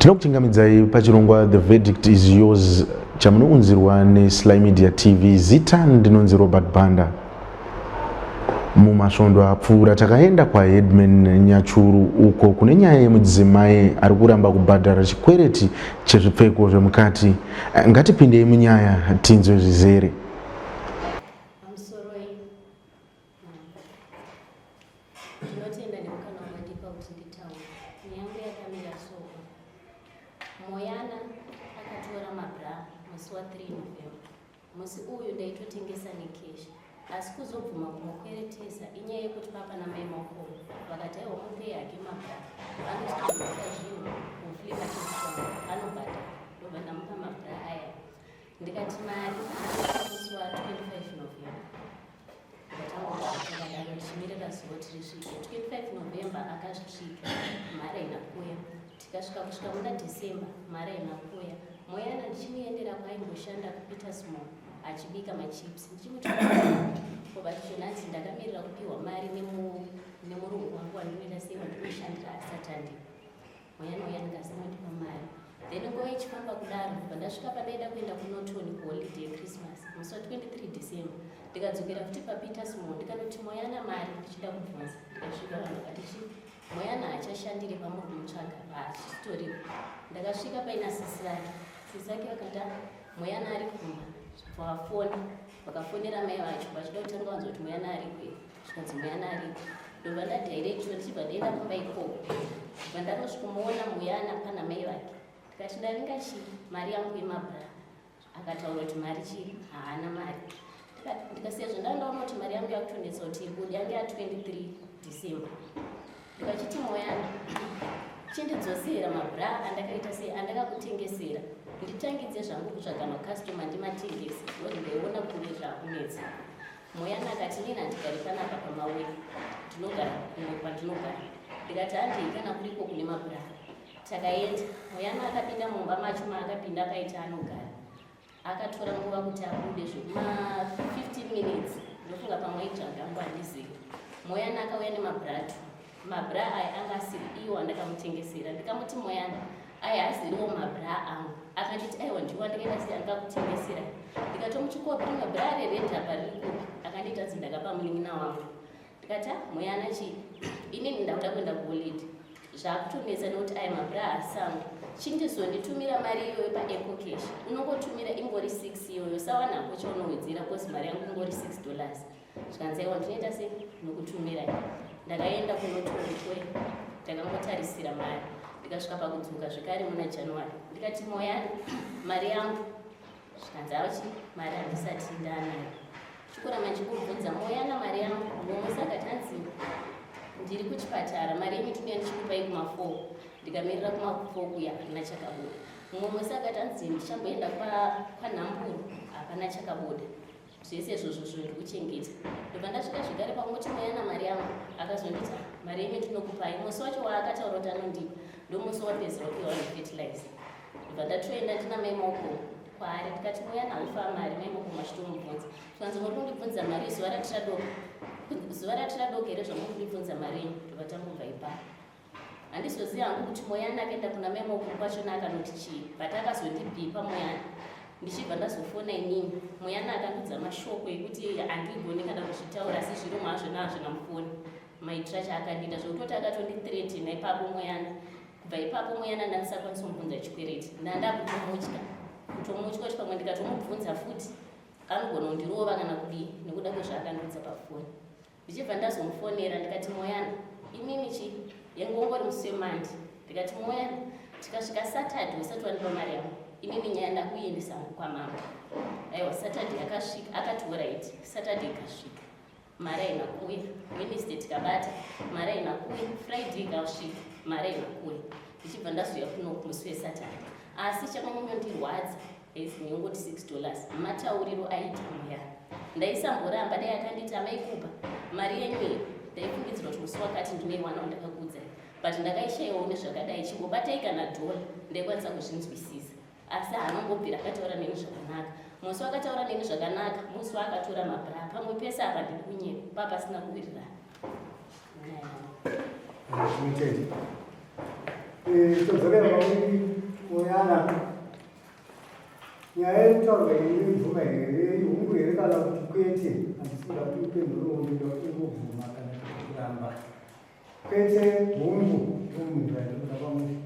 Tinokuchingamidzai pachirongwa The Verdict is Yours chamunounzirwa neSly Media TV. Zita ndinonzi Robert Banda. Mumasvondo apfuura takaenda kwaHeadman Nyachuru uko kune nyaya yemudzimai ari kuramba kubhadhara chikwereti chezvipfeko zvemukati. Ngatipindei munyaya tinzwe zvizere. Ndinotenda nemukana wamandipa kuti nditaure. Nyaya yangu yakamira so. Moyana akatora mabra musi wa 3 November. Musi uyu ndaitotengesa nekeshi. Asi kuzobvuma kumukweretesa inyaya yekuti papa namai Makomo vakati aiwa mupei hake mabra. Anotitengesera zvinhu muflea market kwangu anobhadhara. Ndobva ndamupa mabra aya. Ndikati mari musi wa 25 November. Ndakadaro ndichimirira zuva kuti risvike 25 November akasvika mari haina kuuya tikasvika kusvika muna December mari haina kuuya Moyana ndichimuendera kwaaimboshanda kuPetersmoor achibika machips ndichimuti kobachichonanzi ndakamirira kupiwa mari nemurungu wangu wandinoita sei wandinoshandira asati andipa Moyana uya ndikasinondipa mari then nguva ichifamba kudaro ndobva ndasvika pandaida kuenda kunorton kuholiday yechristmas musi wa 23 december ndikadzokera futi papeter small ndikanoti moyana mari ndichida kubvunza ndikasvika vanhu vakati chi moyana haachashandire pamuri kumutsvaga haachisitoripo ndakasvika paina sisi vake sisi vake vakati ah, moyana ari kumba vafona vakafonera mai vacho vachida kutanga vanzwa kuti moyana ariko zvikanzi muyana ariko ndobva ndadirectwa ndichibva ndaenda kumba ikoko ndobva ndanosvikomuona muyana pana mai vake ndikati ndavinga chii mari yangu yemabra akataura kuti mari chii haana mari ndikasiya zvandanga ndaona kuti mari yangu yakutonetsa kuti ibude yange ya 23 december ndikachiti moyana chindidzosera mabra andakaita sei andakakutengesera nditangidze zvangu kutsvaga makastoma ndimatengese noti ndaiona kunge zvakunetsa Moyana akati inini handigari panapa pamauya ndinogara kumwe kwandinogara ndikati handei kana kuriko kune mabra takaenda Moyana akapinda mumba macho maakapinda paita anogara akatora nguva kuti abude zvekuma 15 minutes ndofunga pamwe aitsvaga ngo handizivi Moyana akauya nemabratu Mabra aya anga asiri iwo andakamutengesera ndikamuti moyana aya haasiriwo mabra angu akanditi aiwa ndiwo andakaita sei andikakutengesera ndikatomuchikopi rimwe bra rered apa riri kupi akanditi anzi ndakapa munin'ina wangu ndikati ah, moyana chii inini ndakuda kuenda kuholiday zvakutonetsa nekuti aya mabra haasangu chindizonditumira mari iyoyo paecocash unongotumira ingori 6 iyoyo sawanako chaunowedzera bcause mari yangu ingori 6 dollars zvikanzi aiwa ndinoita sei nokutumira ndakaenda kunotorikwe ndakangotarisira mari ndikasvika pakudzoka zvekare muna january ndikati moyani mari yangu zvikanzi achi mari handisati ndanayo chikuramba ndichikubvunza moyana mari yangu mumwe saka tanzi ndiri kuchipatara mari yenyu tinouya ndichikupai kuma4 ndikamirira kuma4 kuya hakuna chakabuda mumwe musi akati anzi ndichamboenda kwanhamburu hapana chakabuda Zvese izvozvo zviro ndiri kuchengeta. Ndobva ndasvika zvekare pangoti moyana mari yangu akazonditi ah, mari yenyu ndinokupai. Musi wacho waakataura kuti anondipa ndomusi wapedzera kupiwa vanhu fertilizer. Ndobva ndatoenda ndina mai Moko kwaari ndikati moyana haufa mari mai Moko machitomubvunza. Zvikanzi muri kundibvunza mari zuva ratiradoka zuva ratiradoka here zvamuri kundibvunza mari yenyu ndobva tangobva ipapo. Handizozivi hangu kuti Moyana akaenda kuna mai Mokuru kwachona akanoti chii but akazondibhipa Moyana ndichibva ndazofona inini Moyana akandiudza mashoko ekuti handigoni kana kuzvitaura asi zviro mazvo nazvo namufoni maitira chaakandiita zvekutoti akatondithreatina ipapo Moyana kubva ipapo Moyana ndandisakwanisa kumubvunza chikwereti ndandakutomutya kutomutya kuti pamwe ndikatomubvunza futi anogona kundirova kana kudii nekuda kwezvaakandiudza pafoni Ndichibva ndazomufonera ndikati Moyana imimi chi yengongori musi wemandi ndikati Moyana tikasvika Saturday usati wandipa mari yangu inini nyaya ndakuiendesa hangu kwamambo. Aiwa Saturday yakasvika akati horaiti Saturday ikasvika mari haina kuuya Wednesday tikabata mari haina kuuya Friday ikasvika mari haina kuuya ndichibva ndazouya kuno musi weSaturday asi chakanyanyondirwadza Yes, ndingoti 6 dollars. Matauriro aita mbuya. Ndaisamboramba dai akanditi amai kupa mari yenyu iyi. Ndaifungidzira kuti musi wakati ndinoiwana wandakakuudzai. But ndakaishaiwawo nezvakadai chingobatai kana dollar ndaikwanisa kuzvinzwisisa. Asi haana kumbobvira akataura neni zvakanaka. Musi wakataura neni zvakanaka, musi waakatora mabra. Pamwe pese apa ndiri kunyepa, papasina kuwirirana. Eh, todzokera pauri Moyana, nyaya iri kutaurwa iyi inobvuma here, ihungu here kana kuti kwete? Handisi kuda kuti upe nhoroondo, ndoda kuti ungobvuma kana kuti kuramba. Kwete, hungu, ndomhinduro yandinoda kwamuri.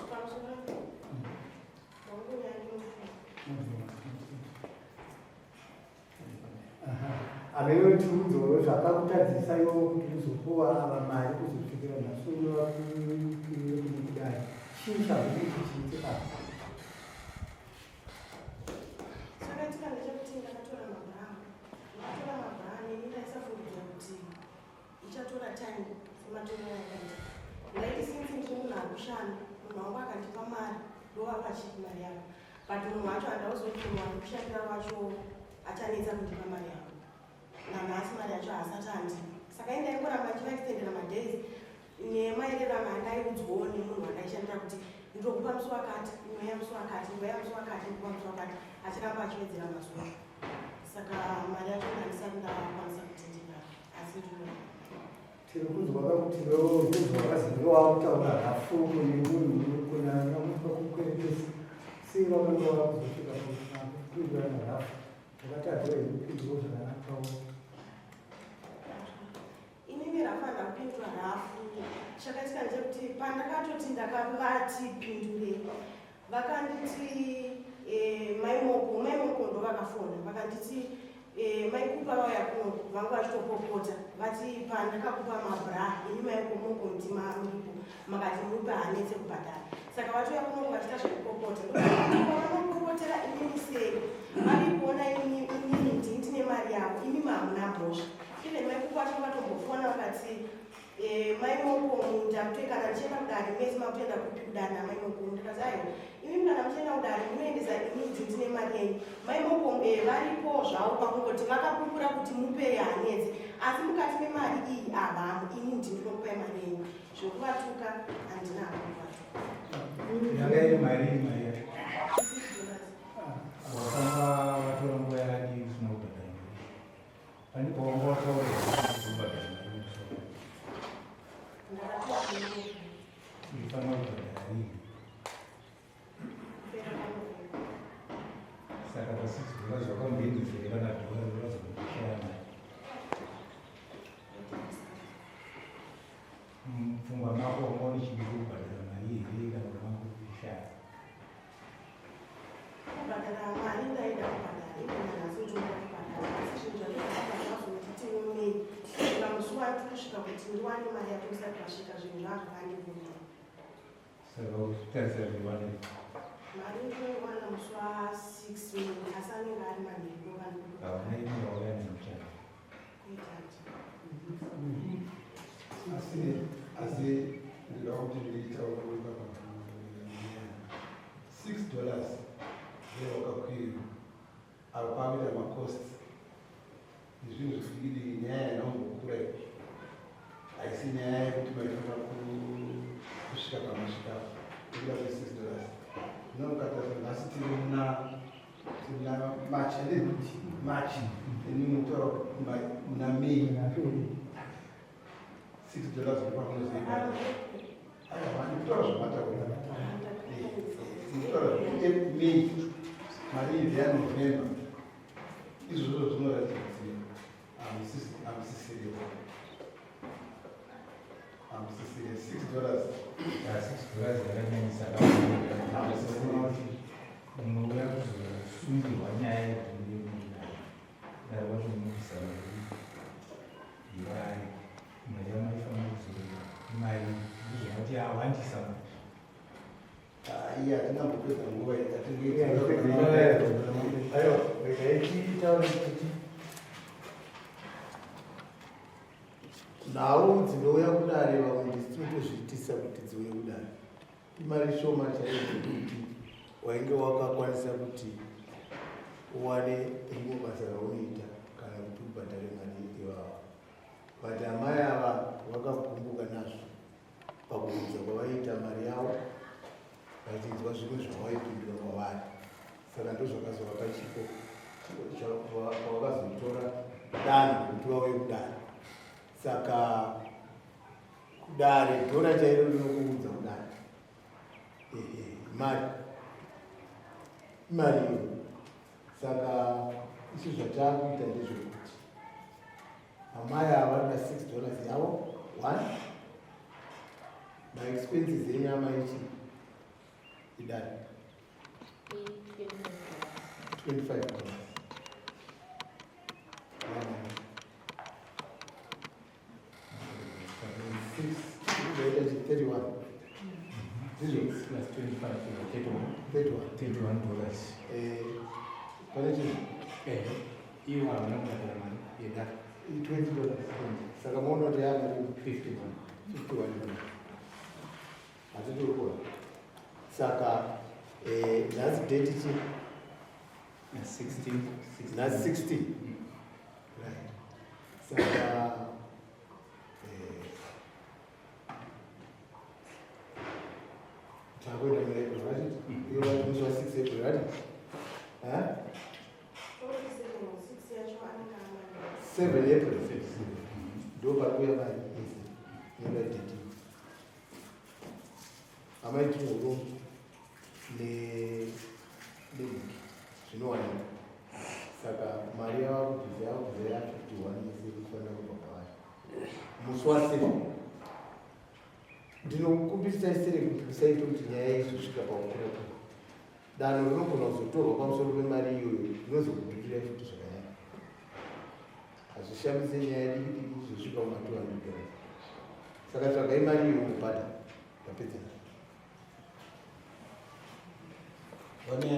Pamusoro hongu, nyaya ndinobvuma. Hameno tiudzowo zvakakutadzisa iwo kuti uzopuwa ava mari kuzosvikira nhasi uno kudai. Chii chazviri chichiitika? Chakaitika ndechekuti ndakatora mabra. Ndakatora mabra neni ndaisafungidzira kuti ichatora time sematorero ayakaita. Ndaiti since ndiri munhu ari kushanda, munhu wangu akandipa mari, ndovapa chii mari yavo. But munhu wacho handauzoti munhu wari kushandira wacho achanetsa kundipa mari yavo. Nanhasi mari yacho haasati andipa. Saka ini ndaingoramba ndichivaextendera madays nemaererano andaiudzwawo nemunhu wandaishandira kuti ndokupa musi wakati, unoya musi wakati, ndoya musi wakati, ndokupa musi wakati, achiramba achiwedzera mazuva. Saka mari yacho ndandisati ndakwanisa kuti ndinayo, asi ndinoda. Tiri kunzwa kakuti ndozwa vazinge wakutaura rafu kune munhu kuna kukweretesa. Sei vakanga vakuzosvika pakupindurana rafu? Wakatadza here kupindurwa zvakanakawo? Inini rafu handakupindura rafu. Chakaitika ndechekuti pandakatoti ndakavati pindure, vakanditi maimoko maimoko ndo vakafona vakanditi maikupa vauya kuno vanga vachitopopota vati pandakakupa mabra ini maimoko ndima muripo makati mupe hanetse kubhadhara. Saka vatouya kuno vachiita zvekupopota. Vanopopotera inini sei? Vari kuona inini ndini ndine mari yavo, imi hamuna mhosva. Even maikupa vacho vakatombofona vakati maimoko ndakuti kana ndichienda kudare mese makutoenda kupi kudare namaimoko. Ndikati aiwa, imi kana muchienda kudare munoendesa ini ndini ndine mari yenyu. Maimoko varipo zvavo pakungoti vakapupura kuti mupei hanetse, asi mukati memari iyi havamo, ini ndini ndinokupai mari yenyu. Zvokuvatuka handina hangu kuvatuka. Yanga iri mari iri mari yacho? $6. Wakanga watora nguva yakadii usina kubhadhara mari? Pane pawanga wataura here kuti kubhadhara mari mumusoro? Ndakatora. Uifanira kubhadhara rini? Kupera kwaNovember. Saka pa$6 wakamboendesa here kana dhora rorazokushaya mari? Mupfungwa mako wanga une chido chekubhadhara mari here kana kuti wanga kuishaya? Kubhadhara mari ndaida kubhadhara, even nanhasi ndinoda kubhadhara, asi zvinhu zvacho zvakabva zvazonditi omei kusvika musi wandiri kusvika kuti ndiwane mari yacho usati wasvika, zvinhu zvaa zvakandibvunza. Saka uchitarisa kuiwana? Mari ndinoiwana musi wa6, asi anenge ari manheru. Hauna imwe wauya nemuchana? Kuitati. Asi ndinoda kuti nditaure papa, $6 ndeyawakakwirirwa apo pakuita macosts nezvinhu zvidiki. Nyaya yanaungokura iyi haisi nyaya yekuti maifanira kusvika pamasvika nekuda kwe$6. Zvino mukatarisa nhasi tiri muna March, ende March ini mutaura muna May, $6 ndopamunozoibata. Aiwa, ndikutaura zvamataura, ndikutaura May, mari iyi ndeyaNovember. Izvozvo zvinoratidza kuti hamusisiriwo, hamusisiri $6. $6 yakanyanyisa. Munouya kuzosungirwa nyaya yemunai dai wacho mari ivari mari yamaifanira kuzorera imari ndizvonoti yawandisa. Iye hatingambopedza nguva iyi. Aiwa, regai titaure kuti nhau dzinouya kudare vamwe ndisi tinotozviitisa kuti dziuye kudare. Imari shoma chaidzo kuti wainge wakakwanisa kuti uwane rimwe basa raunoita kana kuti ubhadhare mari ivavo, but amai ava vakagumbuka nazvo pakubvunza kwavaiita mari yavo vachinzwa zvimwe zvavaipindura kwavari. Saka ndozvakazovapa chipo pavakazotora danho kuti vauye kudare. Saka kudare dhora chairo rinokuudza kudare. Ehe. Imari iyo. Saka isu zvataakuita ndezvekuti amai ava vanoda $6 yavo one maexpenses enyama ichi idari $25. Saka muona kuti yaamari 51 hatitiri kuona. Saka nhasi date chi? 16. Nhasi 16, right? Saka takuenda muna April, right? Iyo vati musi wa6 April, right? Eh? 6 yacho anenge amana. 7 April ndo pari kuuya mari yese inoda date. Amai, tinohuro nebhuki zvinowanika. Saka mari yava kubvisa, yava kubvisa ya 51 yese ikufanira kubva kwavari musi wa7. Ndinokumbisai sere kuti musaite kuti nyaya izosvika pakukura kura. Danho rinogona kuzotorwa pamusoro pemari iyoyo rinozokudhurirai futi zvakanyanya. Hazvishamise nyaya diki diki izosvika kuma $200. Saka tsvagai mari iyoyo mubhadha, ndapedza. Vane